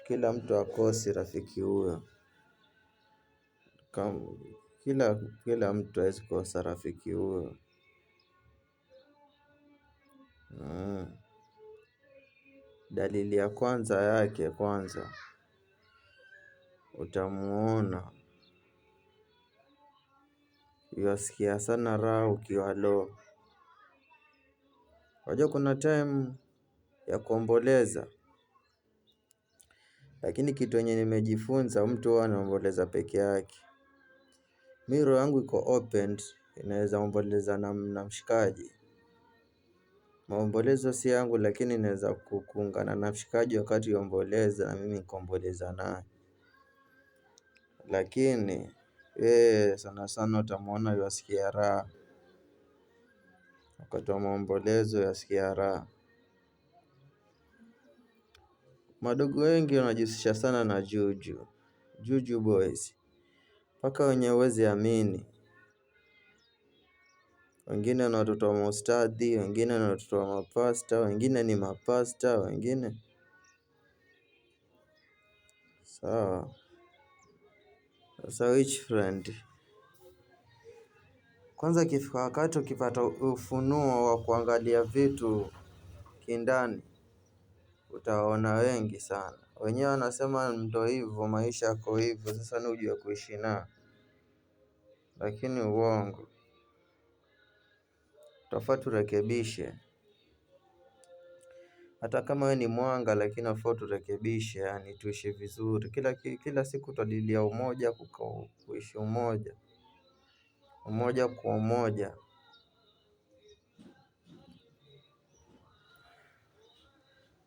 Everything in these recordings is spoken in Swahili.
Kila mtu hakosi rafiki huyo. Kila mtu hawezi kosa rafiki huyo. Dalili ya kwanza yake kwanza utamuona yuasikia sana raha ukiwa low. Wajua kuna time ya kuomboleza. Lakini kitu yenye nimejifunza mtu huwa anaomboleza peke yake. Mi roho yangu iko opened inaeza omboleza na mshikaji. Maombolezo si yangu lakini naeza kuungana na mshikaji wakati yuaomboleza na mimi nikaomboleza naye. Lakini sana sana utamuona yuasikia raha. Wakati wa maombolezo yuasikia raha. Madogo wengi wanajihusisha sana na juju. Juju boys mpaka wenye huwezi amini. Wengine ni watoto wa maustadhi, wengine ni watoto wa mapasta, wengine ni mapasta, wengine sawa. Sasa which friend? Kwanza ikifika wakati ukipata ufunuo wa kuangalia vitu kindani utawaona wengi sana. Wenyewe wanasema ndo hivo maisha yako hivo sasa ni ujue kuishi nayo. Lakini uongo twafaa turekebishe. Hata kama we ni mwanga lakini wafaa uturekebishe yaani tuishi vizuri. Kila siku twalilia umoja kuishi umoja. Umoja kwa umoja.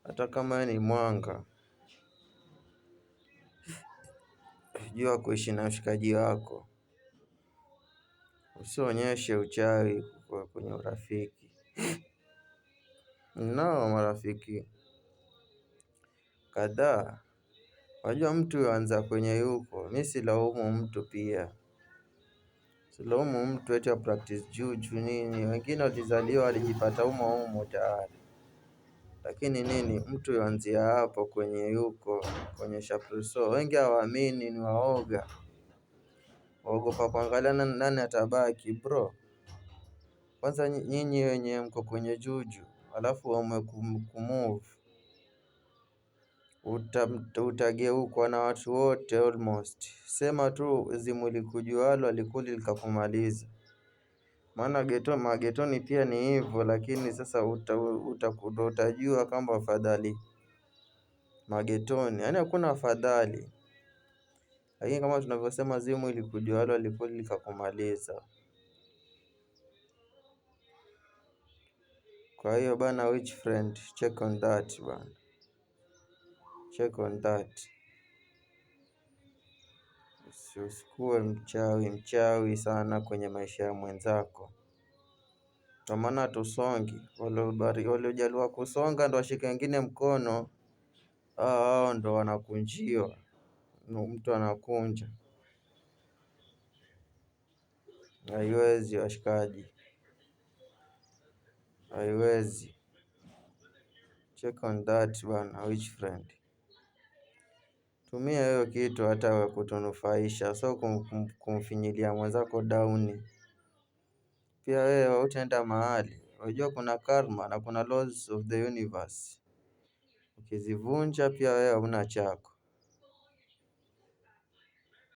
Hata kama we ni mwanga jua kuishi na mshikaji wako. Usionyeshe uchawi kwenye urafiki. Ninao marafiki kadhaa. Wajua mtu huanza kwenye yuko. Mi silaumu mtu pia. Silaumu mtu eti apractice juju nini. Wengine walizaliwa walijipata humo humo tayari. Lakini nini mtu huanzia hapo kwenye yuko kuonyesha so wengi hawaamini ni waoga. Waogopa kuangalia nani atabaki bro. Kwanza nyinyi wenye mko kwenye juju alafu uamue kumove. Utageukwa na watu wote almost. Sema tu zimu likujualo halikuli likakumaliza. Maana geto magetoni pia ni hivo lakini sasa utajua kwamba afadhali magetoni yaani hakuna afadhali. Lakini kama tunavyosema zimu likujualo halikuli likakumaliza. Kwa hiyo bana which friend check on that bana. Check on that. Usikuwe mchawi mchawi sana kwenye maisha ya mwenzako. Ndo maana hatusongi waliojaliwa kusonga ndo washike wengine mkono. Hao ndo wanakunjiwa. Mtu anakunja. Haiwezi washikaji. Haiwezi. Check on that bana which friend. Tumia hiyo kitu hata kutunufaisha so kumfinyilia mwenzako down. Pia wewe hautaenda mahali. Unajua kuna karma na kuna laws of the universe. Ukizivunja pia wewe huna chako.